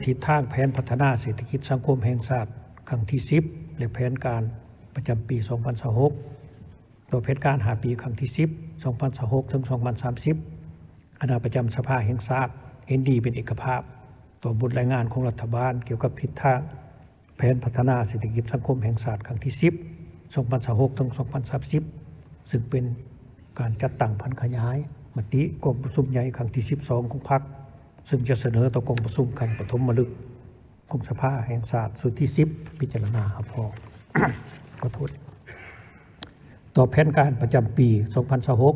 ທິດທາງແຜນພັດທະນາເສດຖະກິດສັງຄົມແຫ່ງຊາດຄັ້ງທີສິບ ແລະ ແຜນການປະຈຳປີສອງພັນຊາວຫົກ ຕໍ່ແຜນການຫ້າປີຄັ້ງທີສິບ ສອງພັນຊາວຫົກ ເຖິງ ສອງພັນສາມສິບ ຄະນະປະຈຳສະພາແຫ່ງຊາດເຫັນດີເປັນເອກະພາບຕໍ່ບົດລາຍງານຂອງລັດຖະບານກ່ຽວກັບທິດທາງ ແຜນພັດທະນາເສດຖະກິດສັງຄົມແຫ່ງຊາດຄັ້ງທີສິບ ສອງພັນຊາວຫົກ ເຖິງ ສອງພັນສາມສິບ ຊຶ່ງເປັນການຈັດຕັ້ງຜັນຂະຫຍາຍມະຕິກອງປະຊຸມໃຫຍ່ຄັ້ງທີສິບສອງຂອງພັກ ຊຶ່ງຈະສະເໜີຕໍ່ກອງປະຊຸມຄັ້ງປະຖົມມະລຶກຂອງສະພາແຫ່ງຊາດຊຸດທີສິບ ພິຈາລະນາຮັບຮອງ. ຂໍໂທດ. ຕໍ່ແຜນການປະຈຳປີສອງພັນຊາວຫົກ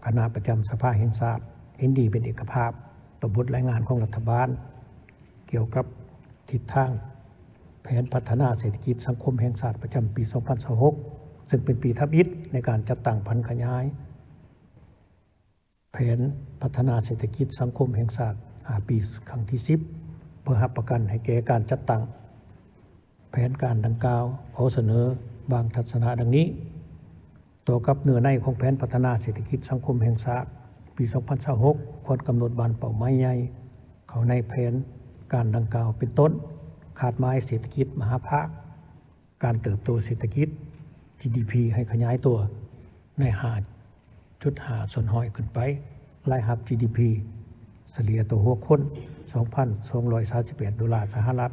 ຄະນະປະຈຳສະພາແຫ່ງຊາດເຫັນດີເປັນເອກະພາບຕໍ່ບົດລາຍງານຂອງລັດຖະບານ ກ່ຽວກັບທິດທາງແຜນພັດທະນາເສດຖະກິດສັງຄົມແຫ່ງຊາດປະຈຳປີສອງພັນຊາວຫົກ ຊຶ່ງເປັນປີທຳອິດໃນການຈັດຕັ້ງຜັນຂະຫຍາຍແຜນພັດທະນາເສດຖະກິດສັງຄົມແຫ່ງຊາດຫ້າປີຄັ້ງທີສິບ ເພື່ອຮັບປະກັນໃຫ້ແກ່ການຈັດຕັ້ງແຜນການດັ່ງກ່າວ. ຂໍສະເໜີບາງທັດສະນະດັ່ງນີ້. ຕໍ່ກັບເນື້ອໃນຂອງແຜນພັດທະນາເສດຖະກິດສັງຄົມແຫ່ງຊາດປີສອງພັນຊາວຫົກ ຄວນກຳນົດບານເປົ້າໝາຍໃຫຍ່ເຂົ້າໃນແຜນການດັ່ງກ່າວ ເປັນຕົ້ນ ຄາດໝາຍເສດຖະກິດມະຫາພາກ, ການເຕີບໂຕເສດຖະກິດ ຈີດີພີ ໃຫ້ຂະຫຍາຍຕົວໃນຫ້າຈຸດຫ້າສ່ວນຮ້ອຍຂຶ້ນໄປ, ລາຍຮັບ ຈີດີພີ ສະເລ່ຍຕໍ່ຫົວຄົນ ສອງພັນສອງຮ້ອຍສາມສິບແປດໂດລາສະຫະລັດ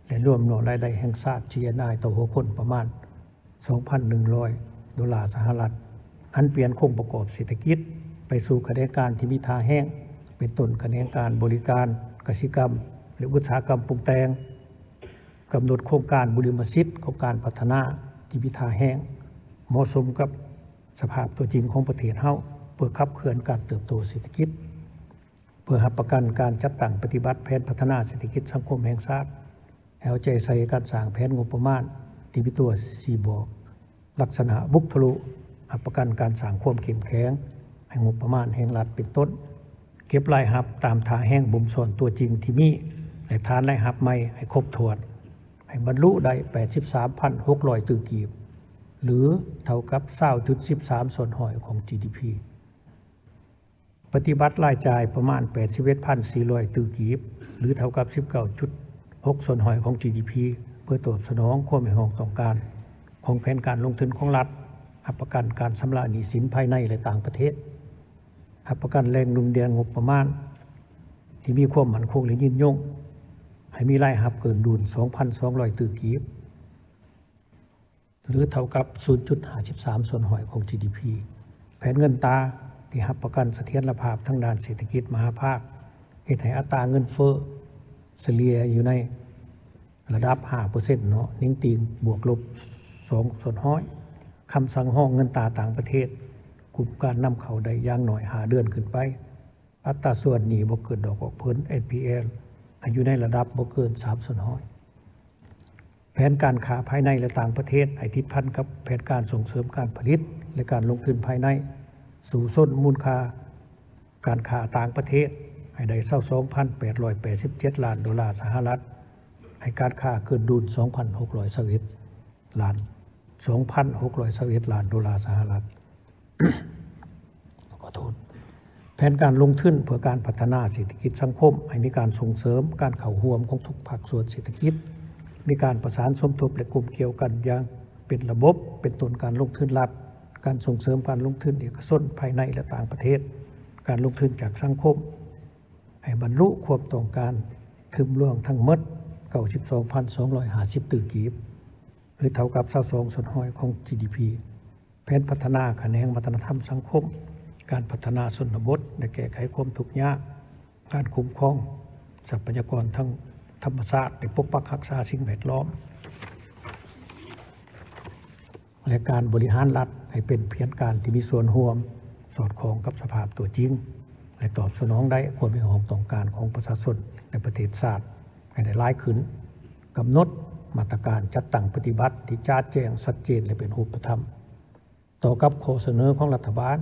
ແລະ ລວມເນາະລາຍໄດ້ແຫ່ງຊາດ ຈີເອັນໄອ ຕໍ່ຫົວຄົນປະມານ ສອງພັນໜຶ່ງຮ້ອຍໂດລາສະຫະລັດ, ຫັນປ່ຽນໂຄງປະກອບເສດຖະກິດໄປສູ່ຂະແໜງການທີ່ມີທ່າແຮງ ເປັນຕົ້ນຂະແໜງການບໍລິການ, ກະສິກຳ ແລະ ອຸດສາຫະກຳປຸງແຕ່ງ, ກຳນົດໂຄງການບຸລິມະສິດຂອງການພັດທະນາທີ່ມີທ່າແຮງ ເໝາະສົມກັບສະພາບຕົວຈິງຂອງປະເທດເຮົາ ເພື່ອຂັບເຄື່ອນການເຕີບໂຕເສດຖະກິດ. ເພື່ອຮັບປະກັນການຈັດຕັ້ງປະຕິບັດແຜນພັດທະນາເສດຖະກິດສັງຄົມແຫ່ງຊາດ ໃຫ້ເອົາໃຈໃສ່ການສ້າງແຜນງົບປະມານທີ່ມີຕົວຊີ້ບອກລັກສະນະບຸກທະລຸ, ຮັບປະກັນການສ້າງຄວາມເຂັ້ມແຂງໃຫ້ງົບປະມານແຫ່ງລັດ ເປັນຕົ້ນ ເກັບລາຍຮັບຕາມທ່າແຮງບົ່ມຊ້ອນຕົວຈິງທີ່ມີ ແລະ ຖານລາຍຮັບໃໝ່ໃຫ້ຄົບຖ້ວນ, ໃຫ້ບັນລຸໄດ້ແປດສິບສາມພັນຫົກຮ້ອຍຕື້ກີບ ຫຼື ເທົ່າກັບຊາວຈຸດສິບສາມສ່ວນຮ້ອຍຂອງ ຈີດີພີ. ປະຕິບັດລາຍຈ່າຍປະມານແປດສິບເອັດພັນສີ່ຮ້ອຍຕື້ກີບ ຫຼື ເທົ່າກັບສິບເກົ້າຈຸດຫົກສ່ວນຮ້ອຍຂອງ ຈີດີພີ ເພື່ອຕອບສະໜອງຄວາມຮຽກຮ້ອງຕ້ອງການຂອງແຜນການລົງທຶນຂອງລັດ, ຮັບປະກັນການຊຳລະໜີ້ສິນພາຍໃນ ແລະ ຕ່າງປະເທດ, ຮັບປະກັນແຫຼ່ງໜູນດ່ຽນງົບປະມານທີ່ມີຄວາມໝັ້ນຄົງ ແລະ ຍືນຍົງ, ໃຫ້ມີລາຍຮັບເກີນດຸນສອງພັນສອງຮ້ອຍຕື້ກີບ ຫຼື ເທົ່າກັບສູນຈຸດຫ້າສິບສາມສ່ວນຮ້ອຍຂອງ ຈີດີພີ. ແຜນເງິນຕາທີ່ຮັບປະກັນສະຖຽນລະພາບທາງດ້ານເສດຖະກິດມະຫາພາກ ເຮັດໃຫ້ອັດຕາເງິນເຟີ້ສະເລ່ຍຢູ່ໃນລະດັບຫ້າເປີເຊັນເນາະ, ໜິງຕີງບວກລົບສອງສ່ວນຮ້ອຍ. ຄຳສັ່ງຮອງເງິນຕາຕ່າງປະເທດ ກຸ່ມການນຳເຂົ້າໄດ້ຢ່າງໜ້ອຍຫ້າເດືອນຂຶ້ນໄປ. ອັດຕາສ່ວນໜີ້ບໍ່ເກີນດອກອອກຜົນ ເອັນພີແອລ ໃຫ້ຢູ່ໃນລະດັບບໍ່ເກີນສາມສ່ວນຮ້ອຍ. ແຜນການຄ້າພາຍໃນ ແລະ ຕ່າງປະເທດ ໃຫ້ຕິດພັນກັບແຜນການສົ່ງເສີມການຜະລິດ ແລະ ການລົງທຶນພາຍໃນ, ສູ້ຊົນມູນຄ່າການຄ້າຕ່າງປະເທດໃຫ້ໄດ້ຊາວສອງພັນແປດຮ້ອຍແປດສິບເຈັດລ້ານໂດລາສະຫະລັດ, ໃຫ້ການຄ້າເກີນດຸນສອງພັນຫົກຮ້ອຍຊາວເອັດລ້ານ ສອງພັນຫົກຮ້ອຍຊາວເອັດລ້ານໂດລາສະຫະລັດ. ຂໍໂທດ. ແຜນການລົງທຶນເພື່ອການພັດທະນາເສດຖະກິດສັງຄົມ ໃຫ້ມີການສົ່ງເສີມການເຂົ້າຮ່ວມຂອງທຸກພາກສ່ວນເສດຖະກິດ, ມີການປະສານສົມທົບ ແລະ ກົມກ່ຽວກັນຢ່າງເປັນລະບົບ, ເປັນຕົ້ນການລົງທຶນລັດ, ການສົ່ງເສີມການລົງທຶນເອກະຊົນພາຍໃນ ແລະ ຕ່າງປະເທດ, ການລົງທຶນຈາກສັງຄົມ, ໃຫ້ບັນລຸຄວາມຕ້ອງການທຶນລວມທັງໝົດເກົ້າສິບສອງພັນສອງຮ້ອຍຫ້າສິບຕື້ກີບ ຫຼື ເທົ່າກັບຊາວສອງສ່ວນຮ້ອຍຂອງ ຈີດີພີ. ແຜນພັດທະນາຂະແໜງວັດທະນະທຳສັງຄົມ, ການພັດທະນາຊົນນະບົດ ແລະ ແກ້ໄຂຄວາມທຸກຍາກ, ການຄຸ້ມຄອງຊັບພະຍາກອນທາງທຳມະຊາດ ແລະ ປົກປັກຮັກສາສິ່ງແວດລ້ອມ ແລະ ການບໍລິຫານລັດໃຫ້ເປັນແຜນການທີ່ມີສ່ວນຮ່ວມ, ສອດຄ່ອງກັບສະພາບຕົວຈິງ ແລະ ຕອບສະໜອງໄດ້ຄວາມຮຽກຮ້ອງຕ້ອງການຂອງປະຊາຊົນ ແລະ ປະເທດຊາດໃຫ້ໄດ້ຫຼາຍຂຶ້ນ, ກຳນົດມາດຕະການຈັດຕັ້ງປະຕິບັດທີ່ຈະແຈ້ງ, ຊັດເຈນ ແລະ ເປັນຮູບປະທຳ. ຕໍ່ກັບຂໍ້ສະເໜີຂອງລັດຖະບານ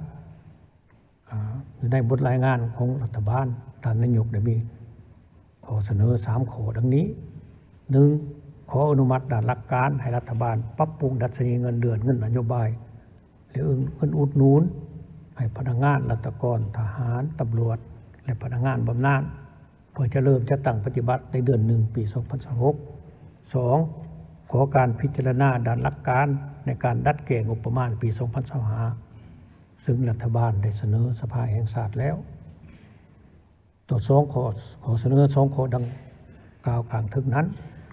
ອາ ຢູ່ໃນບົດລາຍງານຂອງລັດຖະບານ, ທ່ານນາຍົກໄດ້ມີຂໍ້ສະເໜີສາມຂໍ້ດັ່ງນີ້. ໜຶ່ງ, ຂໍອະນຸມັດດ້ານຫຼັກການໃຫ້ລັດຖະບານປັບປຸງດັດຊະນີເງິນເດືອນ, ເງິນນະໂຍບາຍ ແລະ ເງິນອຸດໜູນໃຫ້ພະນັກງານລັດຖະກອນ, ທະຫານ, ຕຳຫຼວດ ແລະ ພະນັກງານບຳນານ ພື່ອຈະເລີ່ມຈັດຕັ້ງປະຕິບັດໃນເດືອນໜຶ່ງ ປີສອງພັນຊາວຫົກ. ສອງ, ຂໍການພິຈາລະນາດ້ານຫຼັກການໃນການດັດແກ້ງົບປະມານປີສອງພັນຊາວຫ້າ ຊຶ່ງລັດຖະບານໄດ້ສະເໜີສະພາແຫ່ງຊາດແລ້ວ. ຕໍ່ສອງຂໍ້, ຂໍ້ສະເໜີສອງຂໍ້ດັ່ງກ່າວຂ້າງເທິງນັ້ນ,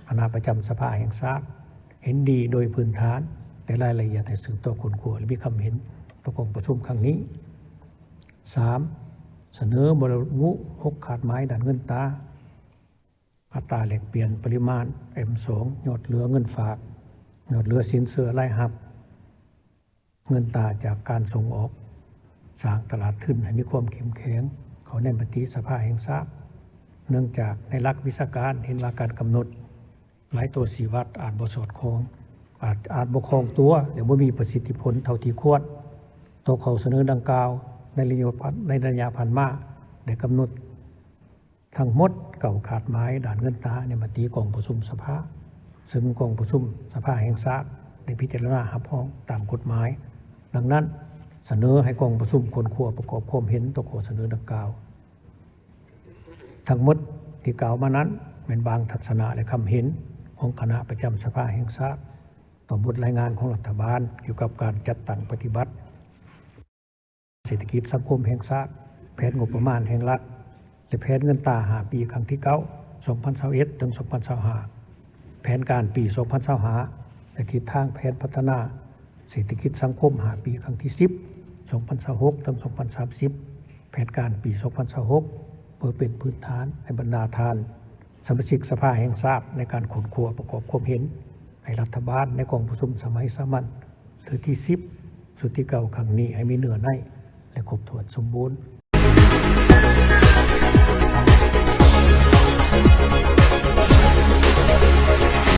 ຄະນະປະຈຳສະພາແຫ່ງຊາດເຫັນດີໂດຍພື້ນຖານ, ແຕ່ລາຍລະອຽດໃຫ້ສືບຕໍ່ຄົ້ນຄວ້າ ແລະ ມີຄຳເຫັນຕໍ່ກອງປະຊຸມຄັ້ງນີ້. ສາມ, ສະເໜີບໍ່ລະບຸຫົກຄາດໝາຍດ້ານເງິນຕາ, ອັດຕາແລກປ່ຽນ, ປະລິມານ ເອັມສອງ, ຍອດເຫຼືອເງິນຝາກ, ຍອດເຫຼືອສິນເຊື່ອລາຍຮັບ, ເງິນຕາຈາກການສົ່ງອອກ, ສ້າງຕະຫຼາດທຶນໃຫ້ມີຄວາມເຂັ້ມແຂງເຂົ້າໃນມະຕິສະພາແຫ່ງຊາດ, ເນື່ອງຈາກໃນຫຼັກວິຊາການເຫັນວ່າການກຳນົດຫຼາຍຕົວຊີ້ວັດອາດບໍ່ສອດຄ່ອງ, ອາດ, ອາດບໍ່ຄ່ອງຕົວ ແລະ ບໍ່ມີປະສິດທິຜົນເທົ່າທີ່ຄວນ. ຕໍ່ຂໍ້ສະເໜີດັ່ງກ່າວ, ໃນໄລຍະຜ່ານ, ໃນໄລຍະຜ່ານມາໄດ້ກຳນົດ ທັງໝົດເກົ້າຄາດໝາຍດ້ານເງິນຕາໃນມະຕິກອງປະຊຸມສະພາ, ເຊິ່ງກອງປະຊຸມສະພາແຫ່ງຊາດໄດ້ພິຈາລະນາຮັບຮອງຕາມກົດໝາຍ. ດັ່ງນັ້ນ, ສະເໜີໃຫ້ກອງປະຊຸມຄົ້ນຄວ້າປະກອບຄວາມເຫັນຕໍ່ຂໍ້ສະເໜີດັ່ງກ່າວ. ທັງໝົດທີ່ກ່າວມານັ້ນ ແມ່ນບາງທັດສະນະ ແລະ ຄຳເຫັນຂອງຄະນະປະຈຳສະພາແຫ່ງຊາດຕໍ່ບົດລາຍງານຂອງລັດຖະບານກ່ຽວກັບການຈັດຕັ້ງປະຕິບັດ ເສດຖະກິດສັງຄົມແຫ່ງຊາດ, ແຜນງົບປະມານແຫ່ງລັດ ແລະ ແຜນເງິນຕາຫ້າປີຄັ້ງທີເກົ້າ ສອງພັນຊາວເອັດ ເຖິງ ສອງພັນຊາວຫ້າ, ແຜນການປີ ສອງພັນຊາວຫ້າ ແລະ ທິດທາງແຜນພັດທະນາເສດຖະກິດສັງຄົມຫ້າປີຄັ້ງທີສິບ ສອງພັນຊາວຫົກ ເຖິງ ສອງພັນສາມສິບ, ແຜນການປີ ສອງພັນຊາວຫົກ ເພື່ອເປັນພື້ນຖານໃຫ້ບັນດາທ່ານສະມາຊິກສະພາແຫ່ງຊາດໃນການຄົ້ນຄວ້າປະກອບຄວາມເຫັນ ໃຫ້ລັດຖະບານໃນກອງປະຊຸມສະໄໝສາມັນເທື່ອທີສິບ ຊຸດທີເກົ້າຄັ້ງນີ້ໃຫ້ມີເນື້ອໃນ ແລະ ຄົບຖ້ວນສົມບູນ.